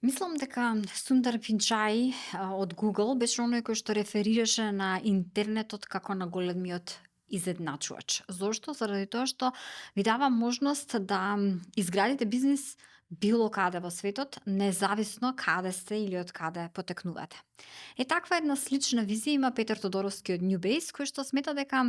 Мислам дека Сундар Пинчаи од Google беше оној кој што реферираше на интернетот како на големиот изедначувач. Зошто? Заради тоа што ви дава можност да изградите бизнис било каде во светот, независно каде сте или од каде потекнувате. Таква една слична визија има Петер Тодоровски од Newbase, кој што смета дека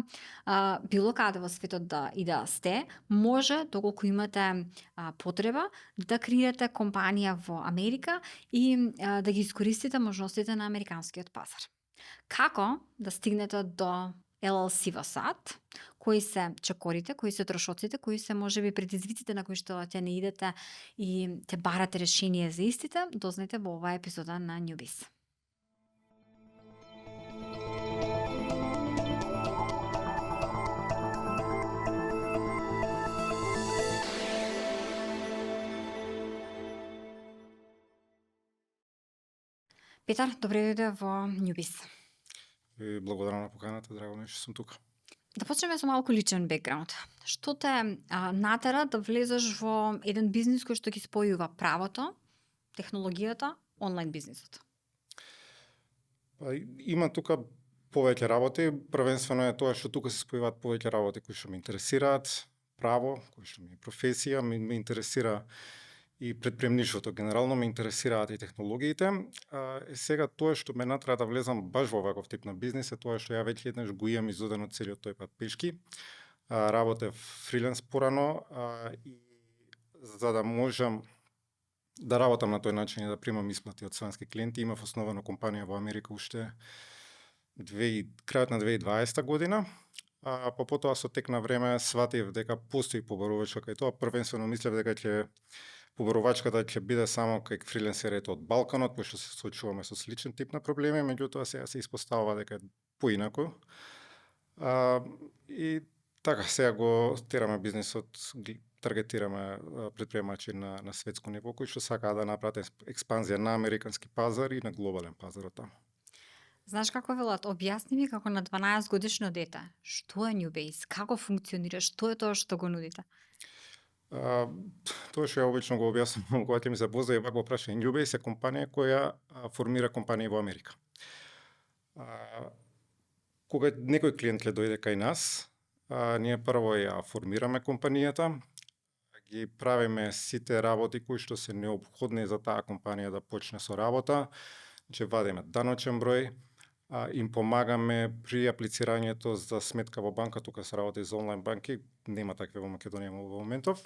било каде во светот и да сте, може, доколку имате потреба, да креирате компанија во Америка и да ги искористите можностите на американскиот пазар. Како да стигнете до LLC во САД, кои се чекорите, кои се трошоците, кои се можеби предизвиците на кои што ќе не идете и те барате решение за истите, дознајте во оваа епизода на Newbies. Петар, добре дојде во Newbies. И благодарам на поканата, драго ми е што сум тука. Да почнеме со малку личен бекграунд. Што те натера да влезеш во еден бизнис кој што ги спојува правото, технологијата, онлайн бизнисот? Има тука повеќе работи, првенствено е тоа што тука се спојуваат повеќе работи кои што ме интересираат, право, кој што ми е професија, ме интересира и предприемништвото генерално, ме интересираат и технологиите. Сега тоа што ме натера да влезам баш во ваков тип на бизнис е тоа што ја веќе еднаш го имам изодено целиот тој пат пешки. Работев фриленс порано и за да можам да работам на тој начин и да примам исплати од странски клиенти, имав основана компанија во Америка уште крајот на 2020 година. Потоа со тек на време сватив дека постои побарувачка кај тоа. Првенствено мислев дека побарувачката ќе биде само кај фриленсерите од Балканот, кои што се соочуваме со сличен тип на проблеми, меѓутоа сега се испоставува дека е поинаку. И така, сега го тераме бизнисот, таргетираме предприемачи на светско ниво, кои што сакаат да направат експанзија на американски пазар и на глобален пазар од таму. Знаеш како велат, објасни ми како на 12 годишно дете, што е Newbase, како функционира, што е тоа што го нудите? Тоа што ја обично го објаснувам кога ќе ми се поздави вакво прашање. Newbase е компанија која формира компании во Америка. Кога некој клиент ќе дојде кај нас, ние прво ја формираме компанијата, ги правиме сите работи кои што се неопходни за таа компанија да почне со работа, че вадиме даночен број, им помагаме при аплицирањето за сметка во банка, тука се работи за онлайн банки, нема такви во Македонија во моментов.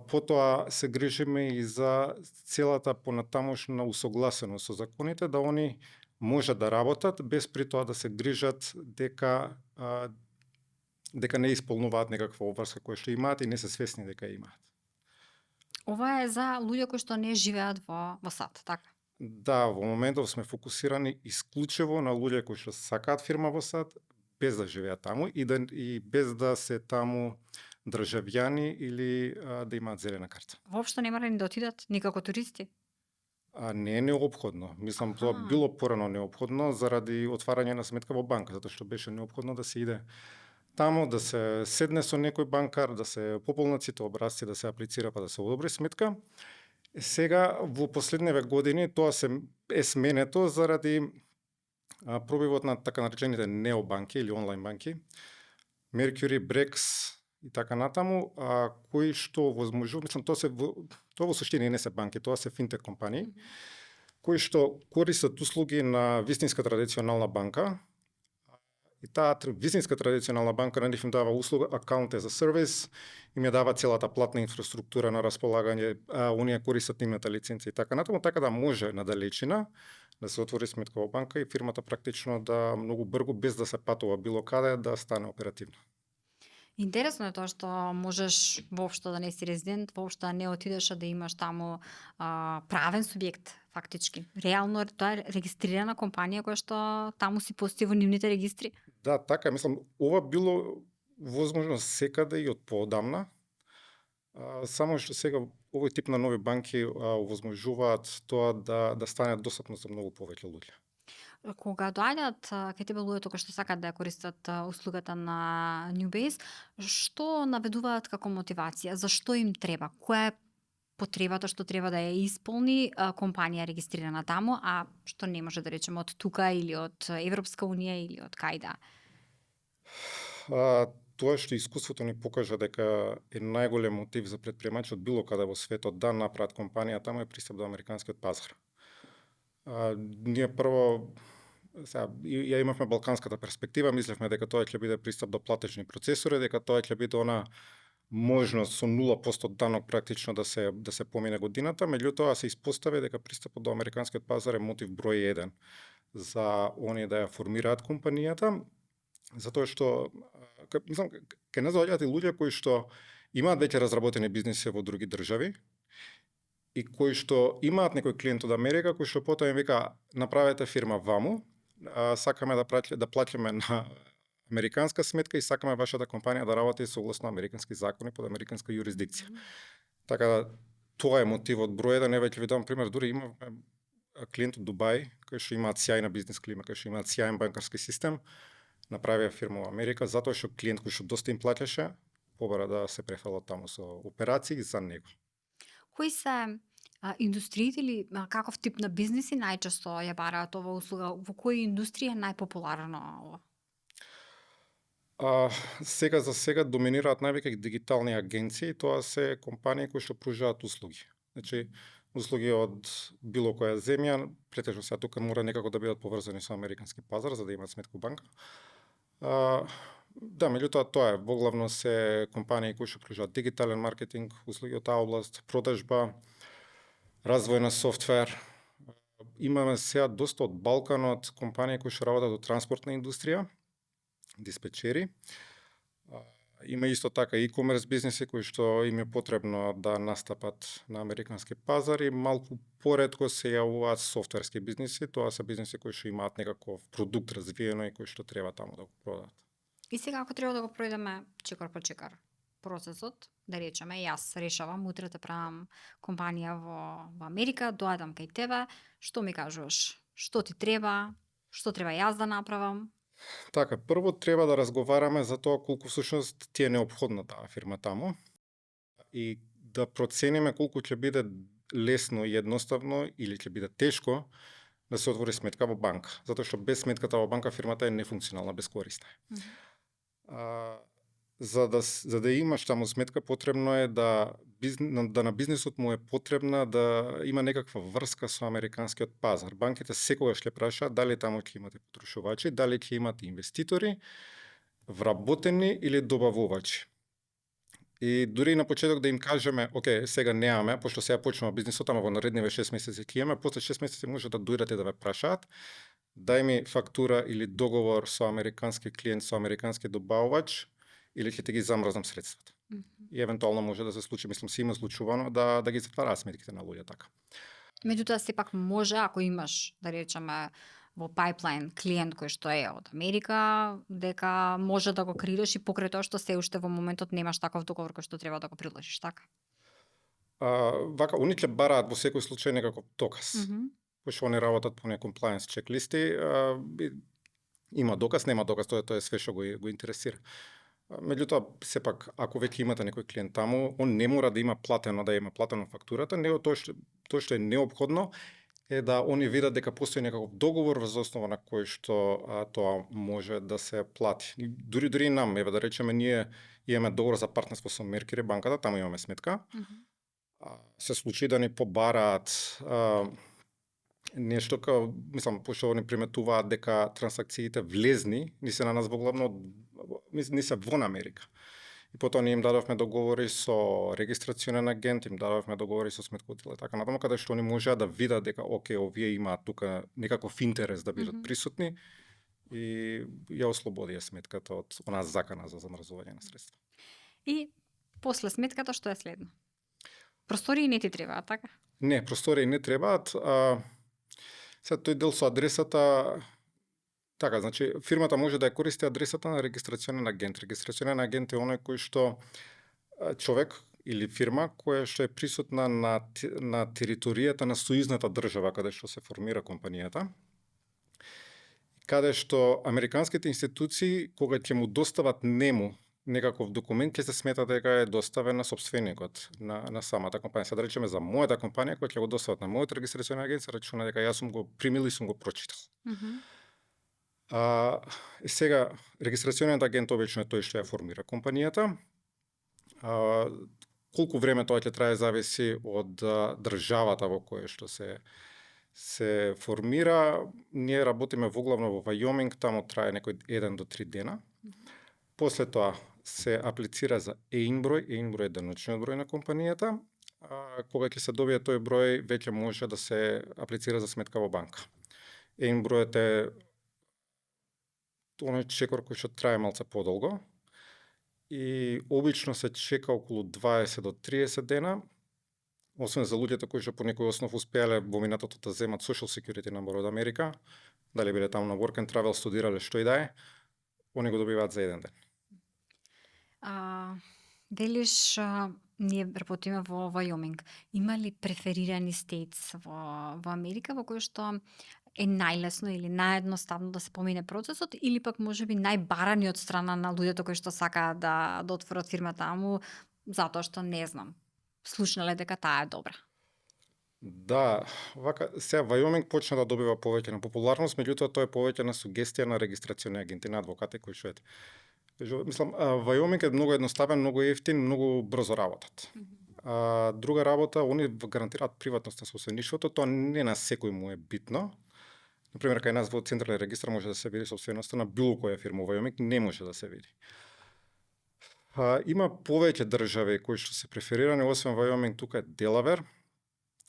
Потоа се грижиме и за целата понатамошна усогласеност со законите, да они можат да работат без при тоа да се грижат дека не исполнуваат некаква обврска која што имаат и не се свесни дека имаат. Ова е за луѓе кои што не живеат во САД, така? Да, во моментов сме фокусирани исклучиво на луѓе кои што сакаат фирма во САД, без да живеат таму и без да се таму државјани или да имаат зелена карта. Воопшто не мора ни да отидат никако туристи? Не е неопходно. Мислам, тоа било порано неопходно заради отварање на сметка во банка, затоа што беше неопходно да се иде таму, да се седне со некој банкар, да се пополнат сите образци, да се аплицира па да се одобри сметка. Сега во последниве години тоа е сменето заради пробивот на така наречените необанки или онлайн банки, Mercury, Brex и така натаму, кои што возможуваат, мислам, тоа во суштина не се банки, тоа се финтек компании, кои што користат услуги на вистинска традиционална банка. И таа вистинска традиционална банка на нив им дава услуга акаунт as a service, им ја дава целата платна инфраструктура на располагање, оние користат нивната лиценца и така натаму, така да може на далечина да се отвори сметка во банка и фирмата практично да многу брзо, без да се патува било каде, да стане оперативна. Интересно е тоа што можеш воопшто да не си резидент, воопшто да не отидеш да имаш таму правен субјект, фактички. Реално тоа е регистрирана компанија која што таму си постои во нивните регистри. Да, така, мислам, ова било возможно секаде и од поодамна, само што сега овој тип на нови банки овозможуваат тоа да стане достапно за многу повеќе луѓе. Кога доаѓаат кај тебе луѓето кои што сакаат да ја користат услугата на Newbase, што наведуваат како мотивација? Зашто им треба? Која е потребата што треба да ја исполни компанија регистрирана таму, а што не може да речеме од тука или од Европска унија или од кајда? Тоа што искуството ни покажа дека е најголем мотив за предприемачи од било каде во светот да направат компанија таму е пристап до американскиот пазар. Ние прво сега ја имавме балканската перспектива, мислевме дека тоа ќе биде пристап до платежни процесори, дека тоа ќе биде она можност со 0% данок практично да се помине годината, меѓутоа се испостави дека пристапот до американскиот пазар е мотив број 1 за оние да ја формираат компанијата, затоа што мислам ке не доаѓаат и луѓе кои што имаат веќе разработени бизниси во други држави и кои што имаат некој клиент од Америка кој што потоа им вика направете фирма ваму, сакаме да плаќаме на американска сметка и сакаме вашата компанија да работи согласно американски закони под американска юрисдикција. Така да тоа е мотивот број 1, еве ќе ви дам пример, дури имавме клиент од Дубај кој што имаат сјајна бизнис клима, кој што имаат сјајен банкарски систем, направија фирма во Америка затоа што клиент кој што доста им плаќаше побара да се префрлат таму со операции за него. Кои се индустриите или каков тип на бизниси најчесто ја бараат ова услуга? Во кои индустрија е најпопуларно ова? Сега за сега доминираат највеќе дигитални агенции, тоа се компании кои што пружаат услуги. Значи, услуги од било која земја, претежно сега тука мора некако да бидат поврзани со американски пазар за да имаат сметка во банка. Да, меѓутоа тоа е, воглавно се компании кои што пружаат дигитален маркетинг, услуги од таа област, продажба, развој на софтвер. Имаме сега доста од Балканот компании кои што работат во транспортна индустрија, диспечери. Има исто така e-commerce бизниси кои што им е потребно да настапат на американски пазар и малку поретко се јавуваат софтверски бизниси, тоа се бизниси кои што имаат некаков продукт развиено и кои што треба таму да го продадат. И сега ако треба да го пројдеме чекор по чекор процесот, да речеме јас решавам утре да правам компанија во Америка, доаѓам кај тебе, што ми кажуваш? Што ти треба? Што треба јас да направам? Така, прво треба да разговараме за тоа колку всушност ти е неопходна таа фирма таму и да процениме колку ќе биде лесно и едноставно или ќе биде тешко да се отвори сметка во банка, затоа што без сметката во банка фирмата е нефункционална, безкорисна. За да имаш таму сметка потребно е да на бизнисот му е потребна да има некаква врска со американскиот пазар. Банките секогаш ќе прашаат дали таму ќе имате потрошувачи, дали ќе имате инвеститори, вработени или добавувачи. И дури на почеток да им кажеме, оке, сега немаме, пошто сега почнува бизнисот, ама во наредниве 6 месеци ќе имаме, после 6 месеци може да дојдат и да ве прашаат, дај ми фактура или договор со американски клиент, со американски добавувач, или ќе ти ги замрзнам средствата. И евентуално може да се случи, мислам се има случувано да ги затвараат сметките на луѓе така. Меѓутоа сепак може ако имаш, да речеме, во пайплайн клиент кој што е од Америка, дека може да го креираш и покрај тоа што се уште во моментот немаш таков договор кој што треба да го приложиш, така? Вака, они ќе бараат во секој случај некаков доказ. Пошто они работат по некој compliance чеклисти, има доказ, нема доказ, тоа е све што го интересира. Меѓутоа, сепак, ако веќе имате некој клиент таму, он не мора да има платено фактурата, него тоа што е неопходно е да они видат дека постои некаков договор врз основа на кој што тоа може да се плати. Дури нам, еве да речеме, ние имаме договор за партнерство со Меркери банката, таму имаме сметка. Се случи да ни побараат нешто као, мислам, пошто они приметуваат дека трансакциите влезни, ни се на нас воглавно ни се вон Америка. И потоа ние им дадовме договори со регистрационен агент, им дадовме договори со сметкотел и така натаму, каде што они можеа да видат дека оке, овие имаат тука некаков интерес да бидат присутни и ја ослободија сметката од онаа закана за замрзување на средства. И после сметката што е следно? Простории не ти требаат, така? Не, простории не требаат. Сега тој дел со адресата, така, значи фирмата може да ја користи адресата на регистрационен агент. Регистрационен агент е оној кој што човек или фирма која што е присутна на територијата на сојузната држава каде што се формира компанијата, каде што американските институции кога ќе му достават нему некаков документ, ќе се смета дека е доставен на собственикот на самата компанија. Сега да речеме за мојата компанија која ќе го достават на мојот регистрационен агент, се рачуна дека јас сум го примил и сум го прочитал. Мгм. Сега регистрациониот агент обично е тој што ја формира компанијата. Колку време тоа ќе трае зависи од државата во која што се формира. Ние работиме воглавно во Вајоминг, таму трае некој 1 до 3 дена. После тоа се аплицира за ЕИН број, ЕИН број е деночниот број на компанијата. Кога ќе се добие тој број, веќе може да се аплицира за сметка во банка. ЕИН бројот е оној чекор кој што трае малце подолго и обично се чека околу 20 до 30 дена, освен за луѓето кои што по некој основ успеале во минатото да земат Social Security number од Америка, дали биле таму на Work and Travel, студирале што и да е, они го добиваат за еден ден. Велиш, ние работиме во Вајоминг. Има ли преферирани стейтс во Америка во кои што е најлесно или наједноставно да се помине процесот, или пак можеби најбарани од страна на луѓето кои што сакаат да отворат фирма таму, затоа што не знам, слушнале дека таа е добра? Да, вака, сега Вајоминг почна да добива повеќе на популарност, меѓутоа тоа е повеќе на сугестија на регистрациони агенти, на адвокати кои што ете. Мислам, Вајоминг е многу едноставен, многу ефтин, многу брзо работат. Друга работа, они гарантираат приватност на собствеништвото, тоа не на секој му е битно. Например, кај нас во Централен регистар може да се види собственоста на било која фирма во Вајоминг, не може да се види. Има повеќе држави кои што се преферирани, освен Вајоминг, тука е Делавер.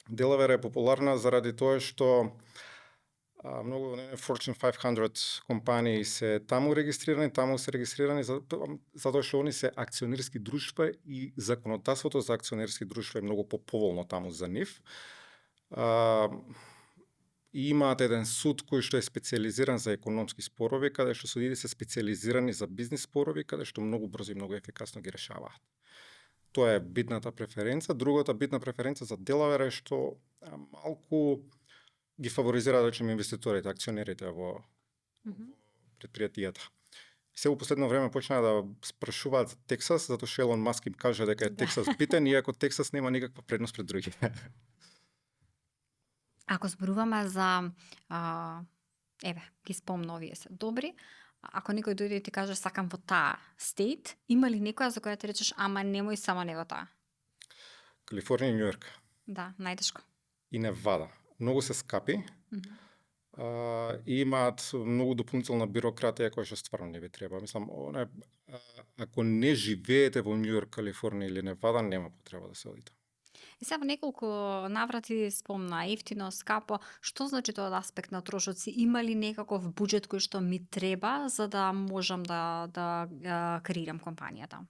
Делавер е популарна заради тоа што многу Fortune 500 компании се таму се регистрирани затоа што они се акционерски друштва и законодавството за акционерски друштва е многу поповолно таму за нив. И имаат еден суд кој што е специализиран за економски спорови, каде што судите се специализирани за бизнис спорови, каде што многу брзо и многу ефикасно ги решаваат. Тоа е битната преференца. Другата битна преференца за Делавер е што малку ги фаворизира, да речеме, инвеститорите, акционерите во предпријатијата. Се во последно време почнаа да спрашуваат за Тексас, затоа што Елон Маск им кажа дека е Тексас битен, иако Тексас нема никаква предност пред другите. Ако зборуваме за, ги спомна овие се добри, ако некој дојде и ти каже сакам во таа стейт, има ли некоја за која ти речеш ама немој само не во таа? Калифорнија и Њујорк. Да, најтешко. И Невада. Многу се скапи. И имаат многу дополнителна бирократија која што стварно не ви треба. Мислам, ако не живеете во Њујорк, Калифорнија или Невада, нема потреба да се одите. И сега во неколку наврати спомна ефтино, скапо. Што значи тоа од аспект на трошоци? Има ли некаков буџет кој што ми треба за да можам да креирам компанијата?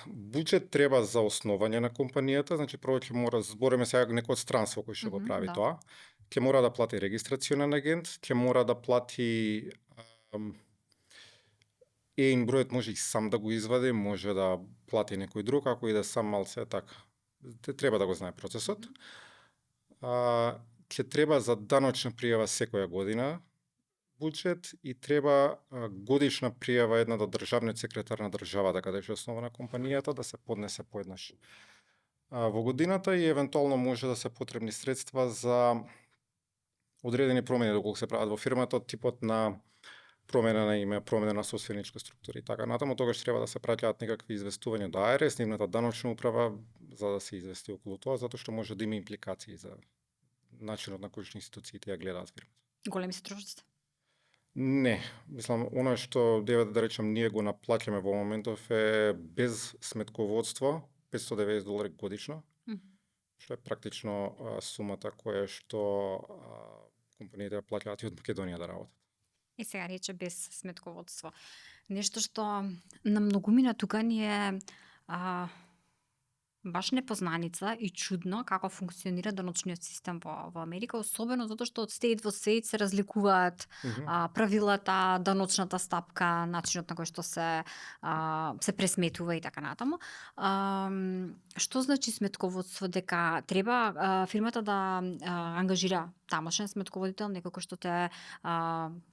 Буџет треба за основање на компанијата, значи прво ќе мора, збориме сега некој од странство кој што го прави Да. тоа, ќе мора да плати регистрационен агент, ќе мора да плати ЕИН бројот може и сам да го извади, може да плати некој друг, ако иде сам малце така. Треба да го знае процесот. Ќе треба за даночна пријава секоја година буџет и треба годишна пријава една до државниот секретар на државата каде што е основана компанијата да се поднесе поеднаш во годината и евентуално може да се потребни средства за одредени промени доколку се прават во фирмата од типот на промена на име, промена на собственичка структура и така натаму. Тогаш треба да се праќаат некакви известувања до АРС, нивната даночна управа, за да се извести околу тоа, затоа што може да има импликации за начинот на кој што институциите ја гледаат фирмата. Големи се трошоците? Не, мислам, она што да речем ние го наплаќаме во моментов е без сметководство, $590 годишно, што е практично сумата која што компаниите ја плаќаат и од Македонија да работат. И сега рече без сметководство. Нешто што на многумина тука ни е баш непознаница и чудно како функционира даночниот систем во Америка, особено затоа што од стейт во стейт се разликуваат правилата, даночната стапка, начинот на кој што се пресметува и така натаму. Што значи сметководство? Дека треба фирмата да ангажира тамошен сметководител, некој кој што те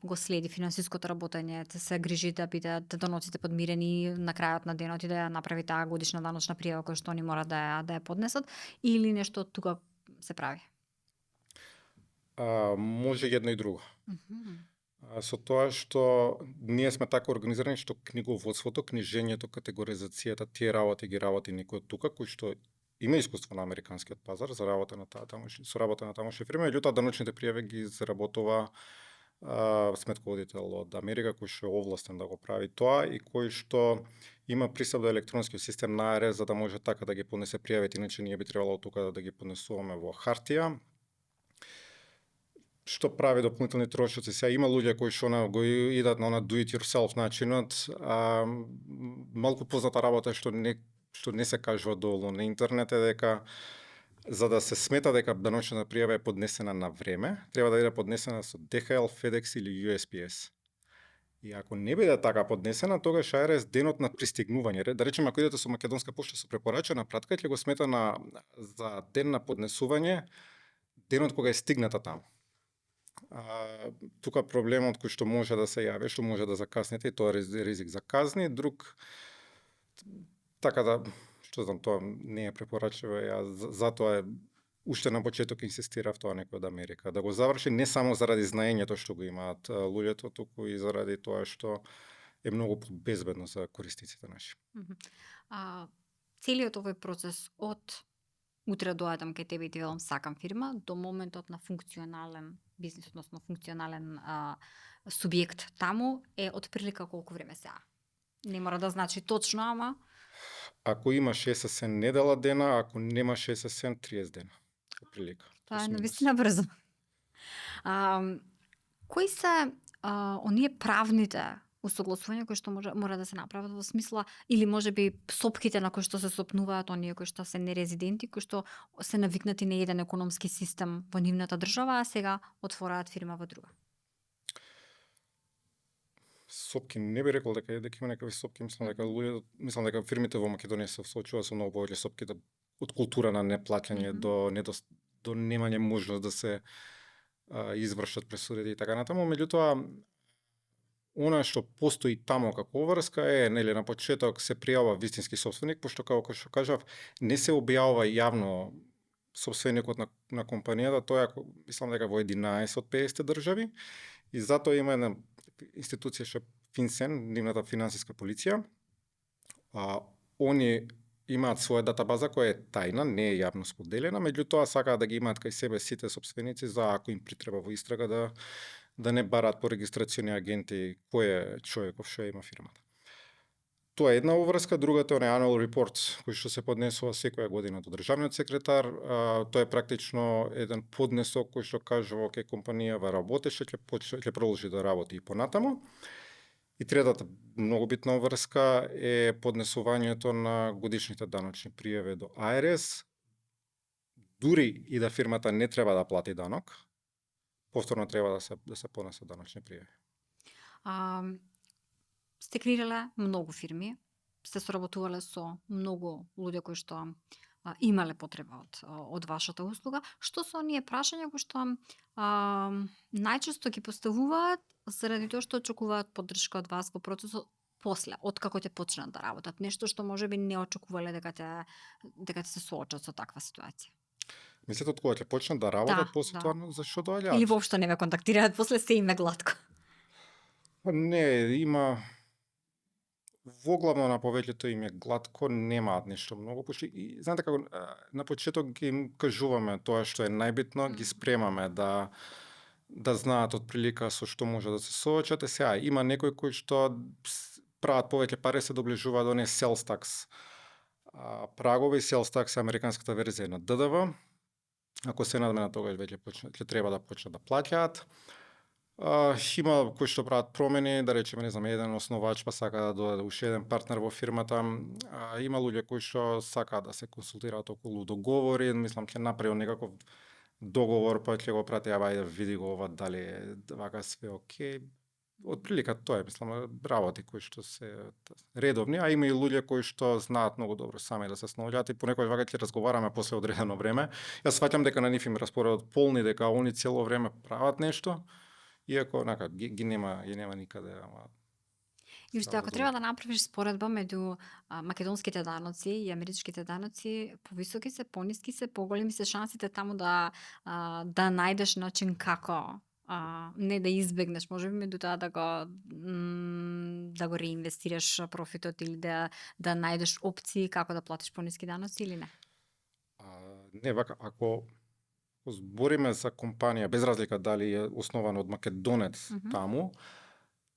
го следи финансиското работење, те се грижи да бидат доноците подмирени на крајот на денот и да ја направи таа годишна даночна пријава која што они мора да ја поднесат, или нешто од тука се прави? Може едно и друго. Мгм. Со тоа што ние сме така организирани што книговодството, книжењето, категоризацијата, тие работи ги работи некој од тука кој што има искуство на американскиот пазар за работа на со работа на тамошни фирми, меѓутоа даночните пријави ги заработува сметководител од Америка кој што е овластен да го прави тоа и кој што има пристап до електронскиот систем на АРС за да може така да ги поднесе пријавите, иначе ние би требало тука да ги поднесуваме во хартија, што прави дополнителни трошоци. Сега има луѓе кои што го идат на do it yourself начинот, малку позната работа што не се кажува доволно на интернет е дека за да се смета дека даночната пријава е поднесена на време, треба да биде поднесена со DHL, FedEx или USPS. И ако не биде така поднесена, тогаш АРС денот на пристигнување, да речеме ако идете со македонска пошта со препорачена пратка, ќе го смета за ден на поднесување денот кога е стигната таму. Тука проблемот кој што може да се јави, што може да закасните, и тоа е ризик за казни, друг така да, што знам, тоа не е препорачливо, затоа уште на почеток инсистирав тоа некој од Америка, да го заврши не само заради знаењето што го имаат луѓето, туку и заради тоа што е многу безбедно за корисниците наши. Целиот овој процес од утре доаѓам кај тебе и ти велам сакам фирма, до моментот на функционален бизнис, односно функционален субјект таму е отприлика колку време сега? Не мора да значи точно, ама... Ако има ССС недела дена, ако нема ССС 30 дена. Отприлика. Тоа е навистина брзо. Кои се оние правните усогласувања кои што мора да се направат во смисла, или можеби сопките на кои што се сопнуваат оние кои што се нерезиденти, кои што се навикнати на еден економски систем во нивната држава, а сега отвораат фирма во друга? Сопки не би рекол дека има некакви сопки, мислам дека фирмите во Македонија се соочуваат со многу повеќе сопки од култура на неплаќање до немање можност да се извршат пресудите и така натаму, меѓутоа она што постои таму како врска е, нели, на почеток се пријавува вистински собственик, пошто како што кажав, не се објавува јавно собственикот на компанијата, тоа е, мислам дека во 11 од 50 држави, и затоа има една институција што Финсен, нивната финансиска полиција, они имаат своја датабаза која е тајна, не е јавно споделена, меѓутоа сакаат да ги имаат кај себе сите собственици за ако им притреба во истрага да не бараат по регистрациони агенти кој е човеков што има фирмата. Тоа е една обврска, другата е annual report кој што се поднесува секоја година до државниот секретар. Тоа е практично еден поднесок кој што кажува оке компанијава работеше, ќе продолжи да работи и понатаму. И третата многу битна обврска е поднесувањето на годишните даночни пријави до АРС. Дури и да фирмата не треба да плати данок, повторно треба да се поднесат даночни пријави. Сте креирале многу фирми, сте соработувале со многу луѓе кои што имале потреба од вашата услуга. Што се оние прашања кои што најчесто ги поставуваат заради тоа што очекуваат поддршка од вас во процесот после, откако ќе почнат да работат? Нешто што можеби не очекувале дека ќе се соочат со таква ситуација? Мислите од кога ќе почнат да работат после тоа, зашто доаѓаат? Или воопшто не ве контактираат, после се име гладко? Не, има воглавно на повеќето им е гладко, немаат нешто многу, пошто и знаете како на почеток ги им кажуваме тоа што е најбитно, ги спремаме да знаат отприлика со што може да се соочат. Сега има некои кои што прават повеќе пари, се доближуваат до оние sales tax прагови. Sales tax е американската верзија на ДДВ. Ако се надмена, тогаш веќе ќе треба да почнат да плаќаат. Има кои што прават промени, да речеме, не знам, еден основач па сака да додаде уште еден партнер во фирмата. Има луѓе кои што сакаат да се консултираат околу договори, мислам ќе направи некаков договор, па ќе го прати, ајде види го ова дали е вака све окей. Отприлика тоа е, мислам, работи кои што се редовни, а има и луѓе кои што знаат многу добро сами да се снаоѓаат и понекогаш вака ќе разговараме после одредено време. Јас сваќам дека на нив им распоредот полни, дека они цело време прават нешто, иако ги нема никаде, ама И уште става ако за треба да направиш споредба меѓу македонските даноци и америчките даноци, повисоки се, пониски се, поголеми се шансите таму да најдеш начин како не да избегнеш, можеби меѓутоа да го реинвестираш профитот или да најдеш опции како да платиш пониски даноци или не. Не, вака, ако збориме за компанија, без разлика дали е основана од македонец таму,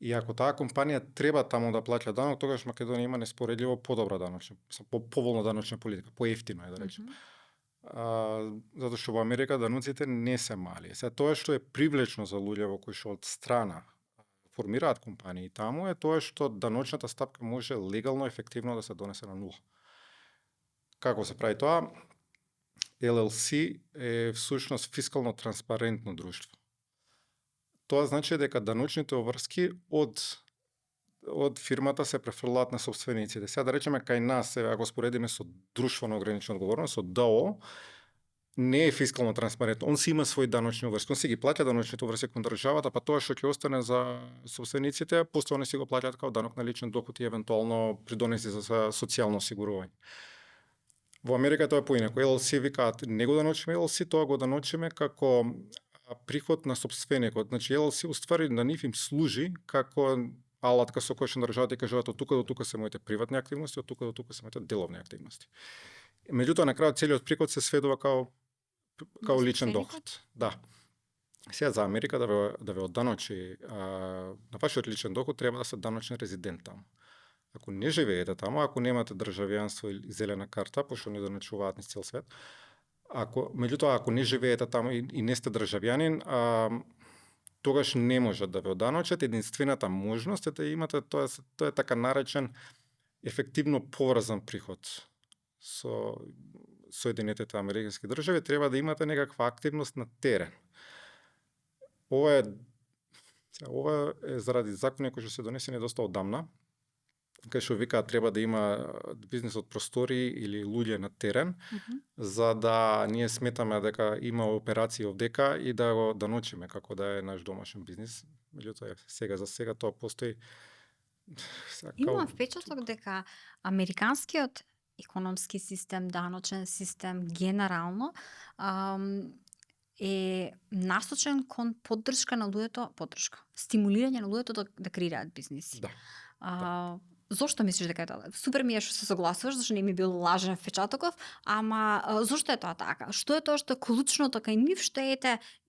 и ако таа компанија треба таму да плаќа данок, тогаш Македонија има неспоредливо подобра даночна, поволна даночна политика, поевтино е да речем. Затоа што во Америка даноците не се мали. Се тоа што е привлечно за луѓе во кои што од страна формираат компании таму е тоа што даночната стапка може легално ефективно да се донесе на нула. Како се прави тоа? LLC е всушност фискално транспарентно друштво. Тоа значи дека даночните обврски од фирмата се префрлаат на собствениците. Сега да речеме кај нас, ако споредиме со друштво на ограничена одговорност, со ДО, не е фискално транспарентно. Он си има своји даночни обврски, он си ги плаќа даночните обврски кон државата, па тоа што ќе остане за собствениците, после они си го плаќаат како данок на личен доход и евентуално придонеси за социјално осигурување. Во Америка тоа е поинаку. LLC викаат не го даночиме LLC, тоа го даночиме како приход на собственикот. Значи LLC уствари на нив им служи како алатка со која што државата и кажуваат од тука до тука се моите приватни активности, од тука до тука се моите деловни активности. Меѓутоа на крајот целиот приход се сведува као личен доход. Да. Сега за Америка да ве одданочи на вашиот личен доход треба да се даночен резидент таму. Ако не живеете таму, ако немате државјанство или зелена карта, пошто не даночуваат низ цел свет, меѓутоа ако не живеете таму и не сте државјанин, тогаш не можат да ве оданочат. Единствената можност е да имате тоа е така наречен ефективно поврзан приход со Соединетите Американски држави, треба да имате некаква активност на терен. Ова е заради закони кои што се донесени доста одамна, кај што викаат треба да има бизнис од простори или луѓе на терен, за да ние сметаме дека има операции овдека и да го даночиме како да е наш домашен бизнис. Меѓутоа за сега тоа постои. Имам впечаток дека американскиот економски систем, даночен систем генерално е насочен кон поддршка на луѓето, стимулирање на луѓето да креираат бизниси. Да. Зошто мислиш дека е тоа? Супер ми е што се согласуваш, зашто не ми бил лажен впечатоков, ама зошто е тоа така? Што е тоа што е клучното кај нив, што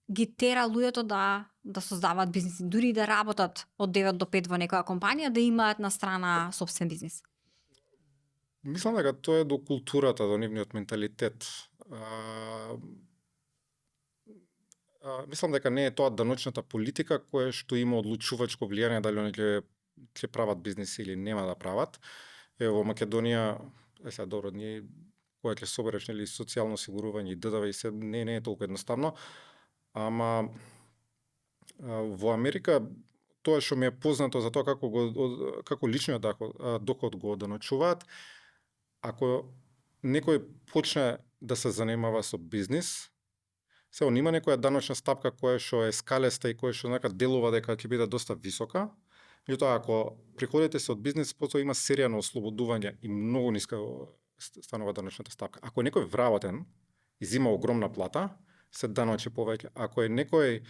ги тера луѓето да создаваат бизниси, дури да работат од 9 до 5 во некоја компанија, да имаат на страна собствен бизнис? Мислам дека тоа е до културата, до нивниот менталитет. Мислам дека не е тоа даночната политика која што има одлучувачко влијание дали они ќе прават бизнис или нема да прават. Во Македонија, сега добро, ние кога ќе собереш нели социјално осигурување и ДДВ и се не е толку едноставно, ама во Америка тоа што ми е познато за тоа како личниот доход го даночуваат, ако некој почне да се занимава со бизнис, се он има некоја даночна стапка која што е скалеста и која што делува дека ќе биде доста висока. Меѓутоа, ако приходите се од бизнис, потоа има серија на ослободување и многу ниска станува даночната стапка. Ако е некој вработен и зима огромна плата, се даночи повеќе. Ако е некој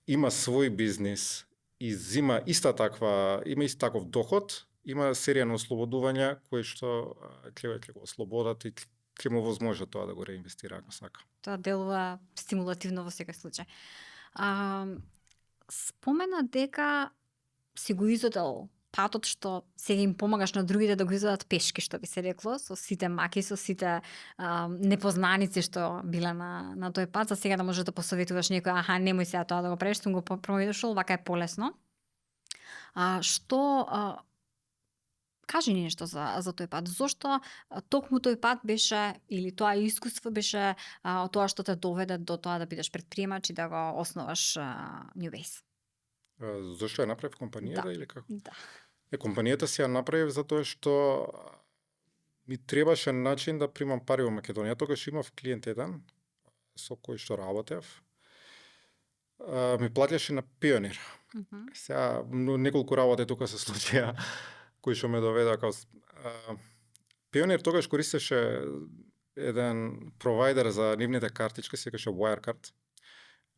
има свој бизнис и зима иста таков доход, има серија на ослободувања кои што ќе го ослободат и ќе му возможи тоа да го реинвестира ако сака. Тоа делува стимулативно во секој случај. Спомена дека си го изодел патот што сега им помагаш на другите да го изодат пешки, што би се рекло, со сите маки, со сите непознаници што биле на тој пат, за сега да можеш да посоветуваш некој, немој сега тоа да го правиш, сум го промедошол, вака е полесно. Кажи ни нешто за тој пат. Зошто токму тој пат беше, или тоа искуство беше тоа што те доведе до тоа да бидеш претприемач и да го основаш NewBase? Зошто ја направив Да, компанијата или како? да. Компанијата си ја направив затоа што ми требаше начин да примам пари во Македонија. Тогаш имав клиент еден со кој што работев. Ми плаќаше на Пионир. Мгм. Сега неколку работи тука се случија кои што ме доведа Пионир тогаш користеше еден провайдер за нивните картички, се викаше Wirecard.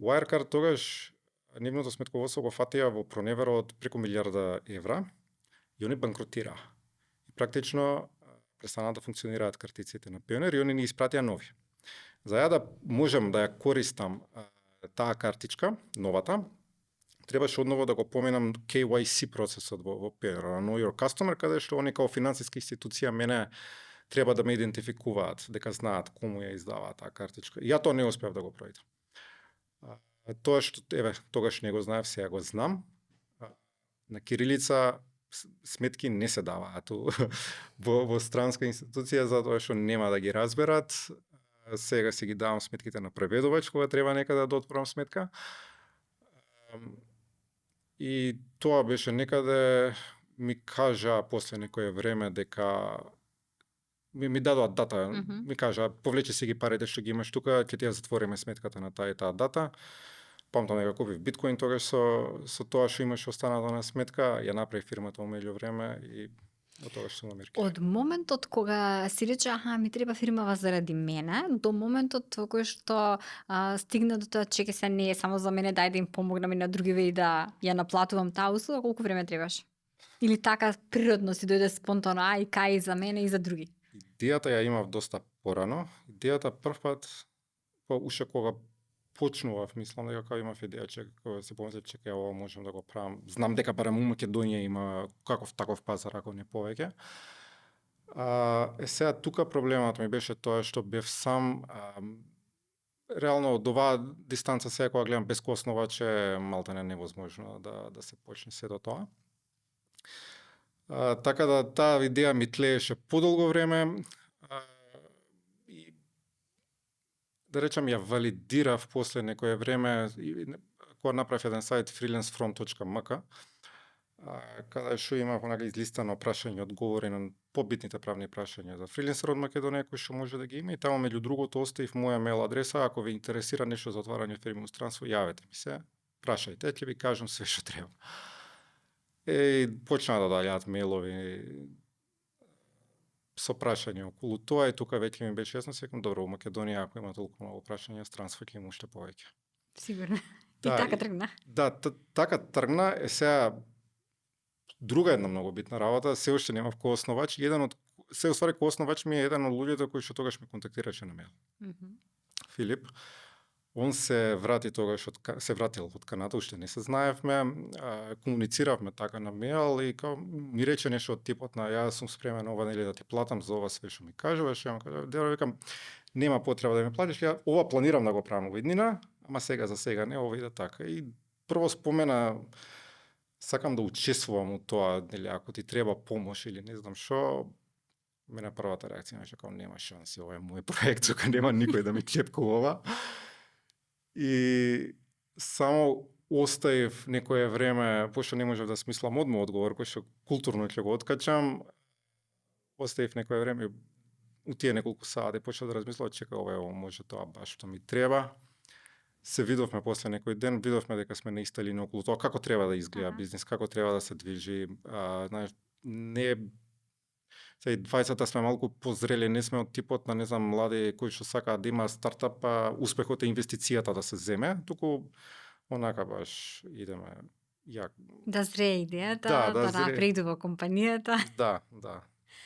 Wirecard тогаш нивното сметководство го фатија во проневера од преку милиарда евра и они банкротираа. И практично престанаа да функционираат картиците на Пионер и они ни испратија нови. За ја да можам да ја користам таа картичка, новата, требаше одново да го поминам KYC процесот во Pioneer, Know Your Customer, каде што они као финансиска институција мене треба да ме идентификуваат, дека знаат кому ја издаваат таа картичка. И ја тоа не успеав да го проведам. Тоа што, тогаш не го знаев, сега го знам. На кирилица сметки не се даваат во странска институција, затоа што нема да ги разберат. Сега си ги давам сметките на преведувач, кога треба некаде да отворам сметка. И тоа беше некаде, ми кажа после некое време дека ми дадоа дата, ми кажа повлечи си ги парите што ги имаш тука, ќе ти ја затвориме сметката на таа и таа дата. Памтам дека купив биткоин тогаш со тоа што имаше останато на сметка, ја направив фирмата во меѓувреме и од тогаш сум во Америка. Од моментот кога си рече, ми треба фирмава заради мене, до моментот во кој што стигна до тоа, чеке се, не е само за мене, дај да им помогнам и на другиве и да ја наплатувам таа услуга, колку време требаш? Или така природно си дојде спонтано, и кај и за мене и за други? Идејата ја имав доста порано. Идејата првпат, уште кога почнував, мислам дека кога имав идеја, кога се помислев, чекај, ова можам да го правам. Знам дека барем у Македонија има каков таков пазар, ако не повеќе. Сега тука проблемот ми беше тоа што бев сам. Реално од оваа дистанца сега кога гледам без коосновач е малтене невозможно да се почне сето тоа. Така да таа идеја ми тлееше подолго време. И да речам ја валидирав после некое време кога направив еден сајт freelancefront.mk, каде што имав онака излистано прашање и одговори на побитните правни прашања за фрилансер од Македонија кои што може да ги има, и таму меѓу другото оставив моја мејл адреса. Ако ви интересира нешто за отварање фирми во странство, јавете ми се, прашајте, ќе ви кажам све што треба. Почнаа да доаѓаат мејлови со прашања околу тоа, и тука веќе ми беше јасно, секам добро, во Македонија ако има толку многу прашања, странство ќе има уште повеќе. Сигурно. Да, и така тргна. Да, така тргна. Сега друга една многу битна работа, се уште немав коосновач. Уствари коосновач ми е еден од луѓето кои што тогаш ме контактираше на мејл. Филип. Он се врати тогаш се вратил од Канада, уште не се знаевме, комунициравме така на мејл и ми рече нешто од типот на јас сум спремен ова нели да ти платам за ова све што ми кажуваш. Ја му кажав, викам, нема потреба да ми платиш, ја ова планирам да го правам во иднина, ама сега за сега не, ова иде така. И прво спомена, сакам да учествувам у тоа, нели ако ти треба помош или не знам што. Мене првата реакција беше како нема шанси, ова е мој проект, тука нема никој да ми чепка ова. И само оставив некое време, пошто не можев да смислам одма одговор, кој што културно ќе го откачам, оставив некое време, у тие неколку сати почнав да размислам, чека, ова може тоа баш што ми треба. Се видовме после некој ден, видовме дека сме на иста линија околу тоа како треба да изгледа бизнис, како треба да се движи. Знаеш, не Сега двајцата сме малку позрели, не сме од типот на, не знам, млади кои што сакаат да има стартап, успехот е инвестицијата да се земе, туку онака баш идеме јак. Да зрее идејата, да напредува компанијата. Да.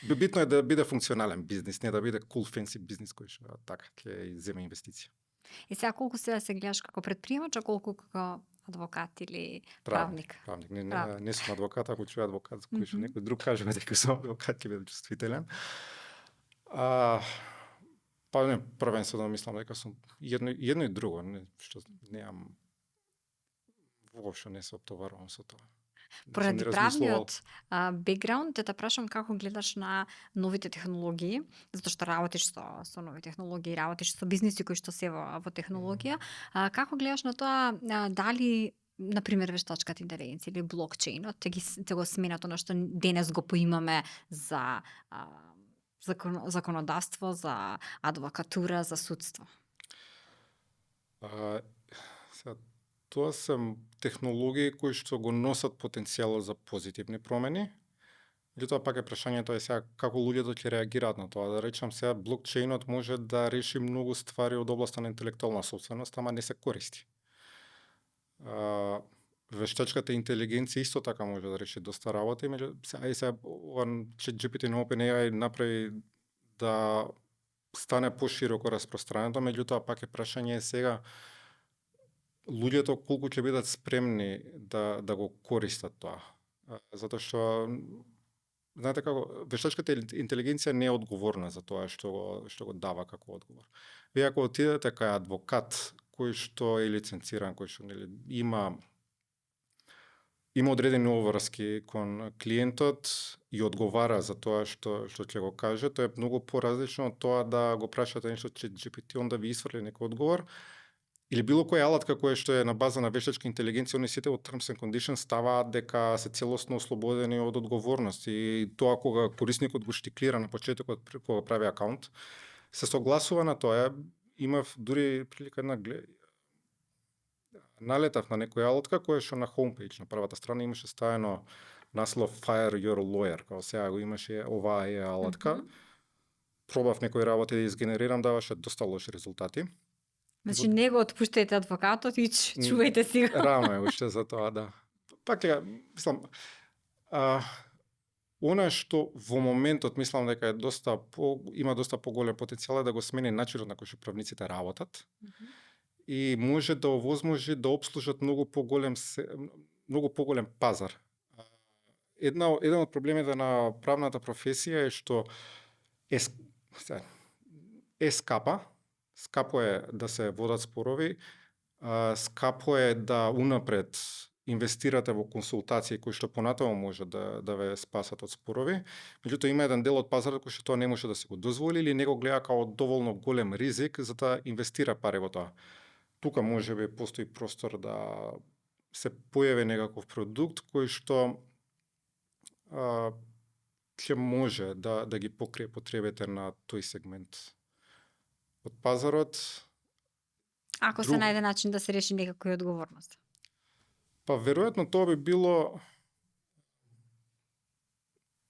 Битно е да биде функционален бизнис, не да биде cool fancy бизнис кој што така ќе земе инвестиција. И сега колку се гледаш како предприемач, а колку како адвокат или правник? Правник. Не сум адвокат, ако чуја адвокат, кој што некој друг каже дека сум адвокат, ќе биде чувствителен. Не, првенствено мислам дека сум едно и друго, што неам воопшто не се оптоварувам со тоа. Поради правниот бекграунд, те прашам како гледаш на новите технологии, затоа што работиш со нови технологии, работиш со бизниси кои што се во технологија. Како гледаш на тоа, дали на пример вештачката интелигенција или блокчейнот, те го сменат она што денес го поимаме за законодавство, за адвокатура, за судство. А, сега, тоа се технологии кои што го носат потенцијалот за позитивни промени. Меѓутоа пак е прашањето е сега како луѓето ќе реагираат на тоа. Да речам сега блокчейнот може да реши многу ствари од областа на интелектуална собственост, ама не се користи. Вештачката интелигенција исто така може да реши доста работи, сега ChatGPT на OpenAI направи да стане пошироко распространето, меѓутоа пак е прашање сега луѓето колку ќе бидат спремни да го користат тоа. Затоа што знаете како вештачката интелигенција не е одговорна за тоа што го дава како одговор. Вие ако отидете кај адвокат кој што е лиценциран, кој што има одредени обврски кон клиентот и одговара за тоа што ќе го каже, тоа е многу поразлично од тоа да го прашате нешто ChatGPT, он да ви исфрли некој одговор, или било која алатка која што е на база на вештачка интелигенција, они сите во Terms and Conditions ставаат дека се целосно ослободени од одговорност и тоа кога корисникот го штиклира на почетокот кога прави акаунт, се согласува на тоа. Имав дури прилика налетав на некоја алатка која што на хоумпејдж на првата страна имаше ставено наслов Fire Your Lawyer, као сега го имаше оваа алатка. Пробав некои работи да изгенерирам, даваше доста лоши резултати. Значи не го отпуштајте адвокатот и чувајте си го. Рано е уште за тоа, да. Пак е, мислам, она што во моментот мислам дека е има доста поголем потенцијал да го смени начинот на кој што правниците работат. И може да овозможи да обслужат многу поголем пазар. Еден од проблемите на правната професија е што е скапа. Скапо е да се водат спорови, скапо е да унапред инвестирате во консултации кои што понатаму може да ве спасат од спорови. Меѓутоа има еден дел од пазарот кој што тоа не може да се го дозволи или не го гледа како доволно голем ризик за да инвестира пари во тоа. Тука можеби постои простор да се појави некаков продукт кој што ќе може да ги покрие потребите на тој сегмент од пазарот. Ако се најде начин да се реши некако и одговорност. Па веројатно тоа би било,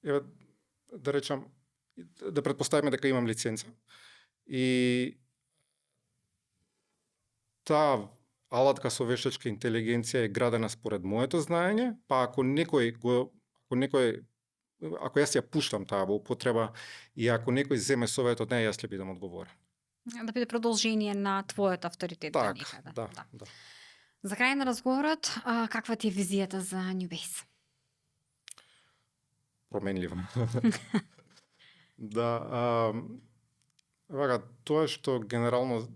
да речам, да претпоставиме дека имам лиценца и таа алатка со вештачка интелигенција е градена според моето знаење, па ако јас ја пуштам таа во употреба и ако некој земе совет од неја, јас ќе бидам одговорен. Да биде продолжение на твојот авторитет. Так, да. За крај на разговорот, каква ти е визијата за NewBase? Променлива. Да, тоа што генерално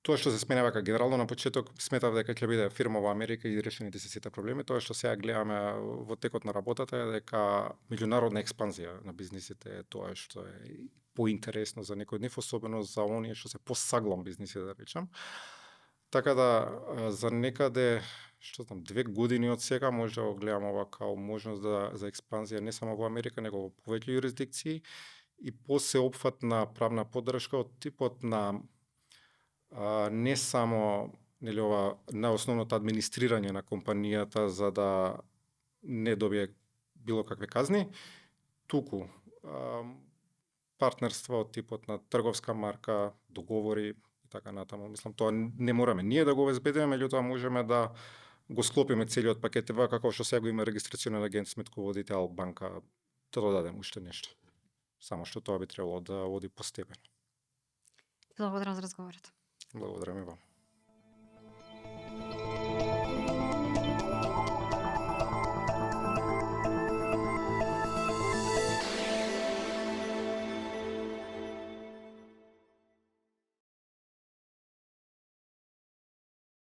тоа што се сменува како генерално на почеток сметав дека ќе биде фирма во Америка и решените се сите проблеми. Тоа што сега гледаме во текот на работата е дека меѓународна експанзија на бизнисите е тоа што е поинтересно за некој од нив, особено за оние што се посаглам бизниси, да речам. Така да за некаде, што знам, 2 години од сега може да го гледам ова као можност за експанзија не само во Америка, него во повеќе юрисдикции и посеопфатна правна поддршка од типот на не само на основното администрирање на компанијата за да не добие било какви казни, туку партнерство од типот на трговска марка, договори и така натаму. Мислам, тоа не мораме ние да го обезбедиме, меѓутоа можеме да го склопиме целиот пакет, како што сега го има регистрационен агент, сметководител, банка, да додадем уште нешто. Само што тоа би требало да оди постепено. Благодарам за разговорот. Благодарам и вам.